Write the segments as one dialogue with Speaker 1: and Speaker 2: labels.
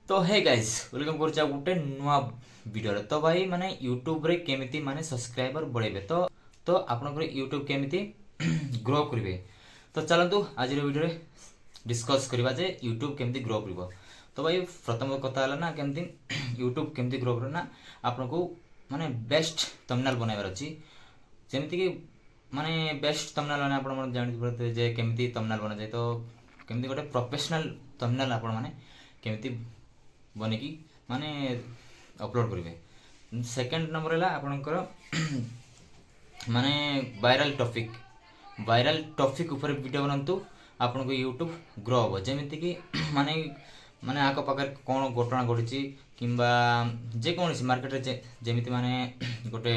Speaker 1: ତ ହେ guys, welcome କରୁଛି ଆଉ ଗୋଟେ ନୂଆ ଭିଡ଼ିଓରେ। ତ ଭାଇ ମାନେ, ୟୁଟ୍ୟୁବରେ କେମିତି ମାନେ ସବସ୍କ୍ରାଇବର ବଢ଼େଇବେ, ତ ଆପଣଙ୍କର ୟୁଟ୍ୟୁବ କେମିତି ଗ୍ରୋ କରିବେ, ତ ଚାଲନ୍ତୁ ଆଜିର ଭିଡ଼ିଓରେ ଡିସ୍କସ୍ କରିବା ଯେ ୟୁଟ୍ୟୁବ କେମିତି ଗ୍ରୋ କରିବ। ତ ଭାଇ, ପ୍ରଥମ କଥା ହେଲା ନା, କେମିତି ୟୁଟ୍ୟୁବ କେମିତି ଗ୍ରୋ କରିବ ନା, ଆପଣଙ୍କୁ ମାନେ ବେଷ୍ଟ ଥମ୍ବନେଲ୍ ବନାଇବାର ଅଛି। ଯେମିତିକି ମାନେ ବେଷ୍ଟ ଥମ୍ବନେଲ୍ ମାନେ ଆପଣ ଜାଣିପାରୁଥିବେ ଯେ କେମିତି ଥମ୍ବନେଲ୍ ବନାଯାଏ। ତ କେମିତି ଗୋଟେ ପ୍ରଫେସନାଲ୍ ଥମ୍ବନେଲ୍ ଆପଣମାନେ କେମିତି ବନେଇକି ମାନେ ଅପଲୋଡ଼ କରିବେ। ସେକେଣ୍ଡ ନମ୍ବର ହେଲା ଆପଣଙ୍କର ମାନେ ଭାଇରାଲ ଟପିକ୍। ଭାଇରାଲ ଟପିକ୍ ଉପରେ ଭିଡ଼ିଓ ବନାନ୍ତୁ, ଆପଣଙ୍କୁ ୟୁଟ୍ୟୁବ ଗ୍ରୋ ହେବ। ଯେମିତିକି ମାନେ ମାନେ ଆଖ ପାଖରେ କ'ଣ ଘଟଣା ଘଟିଛି କିମ୍ବା ଯେକୌଣସି ମାର୍କେଟରେ ଯେମିତି ମାନେ ଗୋଟେ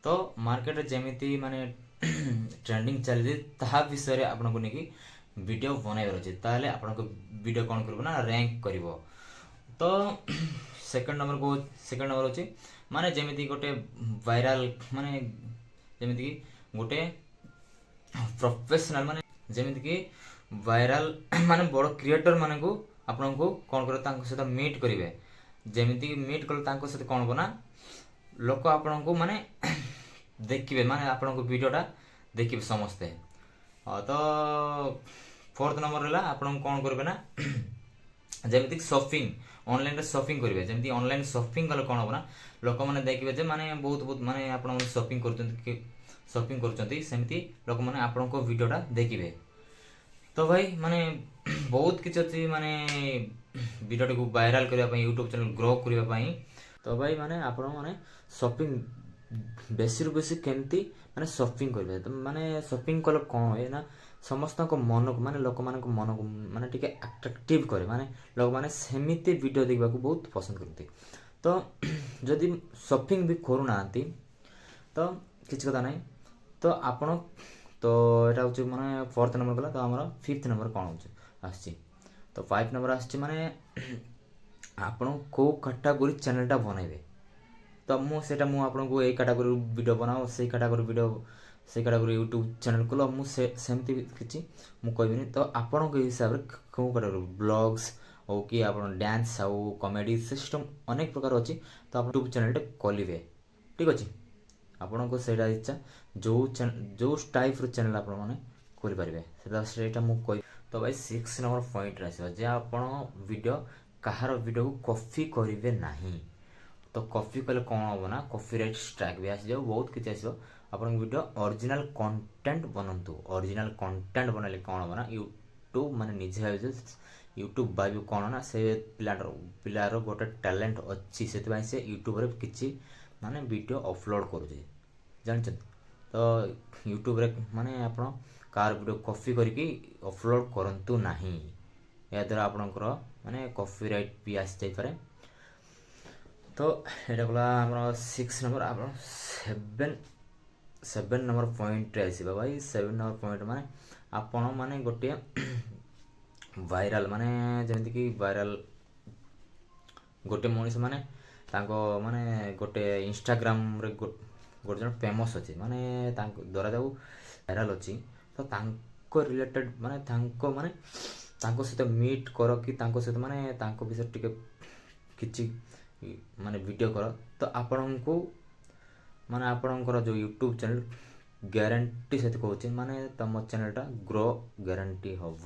Speaker 1: ତ ମାର୍କେଟରେ ଯେମିତି ମାନେ ଟ୍ରେଣ୍ଡିଂ ଚାଲିଛି, ତାହା ବିଷୟରେ ଆପଣଙ୍କୁ ନେଇକି ଭିଡ଼ିଓ ବନାଇବାର ଅଛି। ତାହେଲେ ଆପଣଙ୍କ ଭିଡ଼ିଓ କ'ଣ କରିବ ନା, ର୍ୟାଙ୍କ କରିବ। ତ ସେକେଣ୍ଡ ନମ୍ବର କହୁ, ସେକେଣ୍ଡ ନମ୍ବର ହେଉଛି ମାନେ ଯେମିତି ଗୋଟେ ଭାଇରାଲ, ମାନେ ଯେମିତିକି ଗୋଟେ ପ୍ରଫେସନାଲ, ମାନେ ଯେମିତିକି ଭାଇରାଲ ମାନେ ବଡ଼ କ୍ରିଏଟର ମାନଙ୍କୁ ଆପଣଙ୍କୁ କ'ଣ କରିବ, ତାଙ୍କ ସହିତ ମିଟ୍ କରିବେ। ଯେମିତିକି ମିଟ୍ କଲେ ତାଙ୍କ ସହିତ କ'ଣ ହେବ ନା, ଲୋକ ଆପଣଙ୍କୁ ମାନେ ଦେଖିବେ, ମାନେ ଆପଣଙ୍କ ଭିଡ଼ିଓଟା ଦେଖିବେ ସମସ୍ତେ। ତ ଫୋର୍ଥ ନମ୍ବର ହେଲା, ଆପଣଙ୍କୁ କ'ଣ କରିବେ ନା, ଯେମିତିକି ସପିଂ, ଅନଲାଇନରେ ସପିଂ କରିବେ। ଯେମିତି ଅନଲାଇନ୍ ସପିଂ କଲେ କ'ଣ ହେବ ନା, ଲୋକମାନେ ଦେଖିବେ ଯେ ମାନେ ବହୁତ ବହୁତ ମାନେ ଆପଣ ସପିଂ କରୁଛନ୍ତି କି ସପିଂ କରୁଛନ୍ତି, ସେମିତି ଲୋକମାନେ ଆପଣଙ୍କ ଭିଡ଼ିଓଟା ଦେଖିବେ। ତ ଭାଇ ମାନେ, ବହୁତ କିଛି ଅଛି ମାନେ ଭିଡ଼ିଓଟିକୁ ଭାଇରାଲ କରିବା ପାଇଁ, ୟୁଟ୍ୟୁବ୍ ଚ୍ୟାନେଲ୍ ଗ୍ରୋ କରିବା ପାଇଁ। ତ ଭାଇ ମାନେ, ଆପଣ ମାନେ ସପିଂ ବେଶୀରୁ ବେଶୀ କେମିତି ମାନେ ସପିଂ କରିବେ। ତ ମାନେ ସପିଂ କଲେ କ'ଣ ହୁଏ ନା, ସମସ୍ତଙ୍କ ମନକୁ ମାନେ ଲୋକମାନଙ୍କ ମନକୁ ମାନେ ଟିକେ ଆଟ୍ରାକ୍ଟିଭ୍ କରେ। ମାନେ ଲୋକମାନେ ସେମିତି ଭିଡ଼ିଓ ଦେଖିବାକୁ ବହୁତ ପସନ୍ଦ କରନ୍ତି। ତ ଯଦି ସପିଂ ବି କରୁନାହାନ୍ତି, ତ କିଛି କଥା ନାହିଁ। ତ ଆପଣ ତ ଏଇଟା ହେଉଛି ମାନେ ଫୋର୍ଥ ନମ୍ବର ଗଲା। ତ ଆମର ଫିଫ୍ଥ ନମ୍ବର କ'ଣ ହେଉଛି ଆସିଛି? ତ ଫାଇଭ୍ ନମ୍ବର ଆସିଛି ମାନେ ଆପଣ କେଉଁ କାଟାଗୋରୀ ଚ୍ୟାନେଲଟା ବନେଇବେ। ତ ମୁଁ ସେଇଟା ମୁଁ ଆପଣଙ୍କୁ ଏଇ କାଟାଗୋରୀ ଭିଡ଼ିଓ ବନାଅ, ସେଇ କାଟାଗୋରୀ ଭିଡ଼ିଓ, ସେଇ କାଟାଗୋରୀ ୟୁଟ୍ୟୁବ୍ ଚ୍ୟାନେଲ୍ ଖୋଲ, ମୁଁ ସେ ସେମିତି କିଛି ମୁଁ କହିବିନି। ତ ଆପଣଙ୍କ ହିସାବରେ କେଉଁ କାଟାଗୋରୀ, ବ୍ଲଗ୍ସ ହଉ କି ଆପଣ ଡ୍ୟାନ୍ସ ଆଉ କମେଡ଼ି ସିଷ୍ଟମ୍, ଅନେକ ପ୍ରକାର ଅଛି। ତ ଆପଣ ୟୁଟ୍ୟୁବ୍ ଚ୍ୟାନେଲ୍ଟେ ଖୋଲିବେ, ଠିକ୍ ଅଛି। ଆପଣଙ୍କୁ ସେଇଟା ଇଚ୍ଛା, ଯେଉଁ ଯେଉଁ ଟାଇପ୍ର ଚ୍ୟାନେଲ୍ ଆପଣମାନେ ଖୋଲିପାରିବେ, ସେଇଟା ମୁଁ କହିବି। ତ ଭାଇ, ସିକ୍ସ ନମ୍ବର ପଏଣ୍ଟରେ ଆସିବ ଯେ ଆପଣ ଭିଡ଼ିଓ କାହାର ଭିଡ଼ିଓକୁ କପି କରିବେ ନାହିଁ। ତ କପି କଲେ କ'ଣ ହେବ ନା, କପିରାଇଟ୍ ଷ୍ଟ୍ରାଇକ୍ ବି ଆସିଯିବ, ବହୁତ କିଛି ଆସିବ। ଆପଣଙ୍କ ଭିଡ଼ିଓ ଅରିଜିନାଲ୍ କଣ୍ଟେଣ୍ଟ ବନାନ୍ତୁ। ଅରିଜିନାଲ୍ କଣ୍ଟେଣ୍ଟ ବନାଇଲେ କ'ଣ ହେବ ନା, ୟୁଟ୍ୟୁବ୍ ମାନେ ନିଜେ ଭାବିବ, ୟୁଟ୍ୟୁବ୍ ଭାବିବ କ'ଣ ନା, ସେ ପିଲାର ଗୋଟେ ଟ୍ୟାଲେଣ୍ଟ ଅଛି, ସେଥିପାଇଁ ସେ ୟୁଟ୍ୟୁବରେ କିଛି ମାନେ ଭିଡ଼ିଓ ଅପଲୋଡ଼ କରୁଛି, ଜାଣିଛନ୍ତି। ତ ୟୁଟ୍ୟୁବରେ ମାନେ ଆପଣ କାହାର ଭିଡ଼ିଓ କପି କରିକି ଅପଲୋଡ଼ କରନ୍ତୁ ନାହିଁ। ଏହାଦ୍ୱାରା ଆପଣଙ୍କର ମାନେ କପିରାଇଟ୍ ବି ଆସିଯାଇପାରେ। ତ ଏଇଟା ଗଲା ଆମର ସିକ୍ସ ନମ୍ବର। ଆପଣ ସେଭେନ୍ ସେଭେନ୍ ନମ୍ବର ପଏଣ୍ଟରେ ଆସିବା ଭାଇ। ସେଭେନ୍ ନମ୍ବର ପଏଣ୍ଟ ମାନେ ଆପଣ ମାନେ ଗୋଟିଏ ଭାଇରାଲ, ମାନେ ଯେମିତିକି ଭାଇରାଲ ଗୋଟେ ମଣିଷ, ମାନେ ତାଙ୍କ ମାନେ ଗୋଟେ ଇନଷ୍ଟାଗ୍ରାମରେ ଗୋଟେ ଜଣ ଫେମସ୍ ଅଛି, ମାନେ ତାଙ୍କ ଧରାଯାଉ ଭାଇରାଲ ଅଛି, ତ ତାଙ୍କ ରିଲେଟେଡ଼ ମାନେ ତାଙ୍କ ମାନେ ତାଙ୍କ ସହିତ ମିଟ୍ କର କି ତାଙ୍କ ସହିତ ମାନେ ତାଙ୍କ ବିଷୟରେ ଟିକେ କିଛି ମାନେ ଭିଡ଼ିଓ କର। ତ ଆପଣଙ୍କୁ ମାନେ ଆପଣଙ୍କର ଯେଉଁ ୟୁଟ୍ୟୁବ୍ ଚ୍ୟାନେଲ୍, ଗ୍ୟାରେଣ୍ଟି ସହିତ କହୁଛି, ମାନେ ତୁମ ଚ୍ୟାନେଲ୍ଟା ଗ୍ରୋ ଗ୍ୟାରେଣ୍ଟି ହେବ।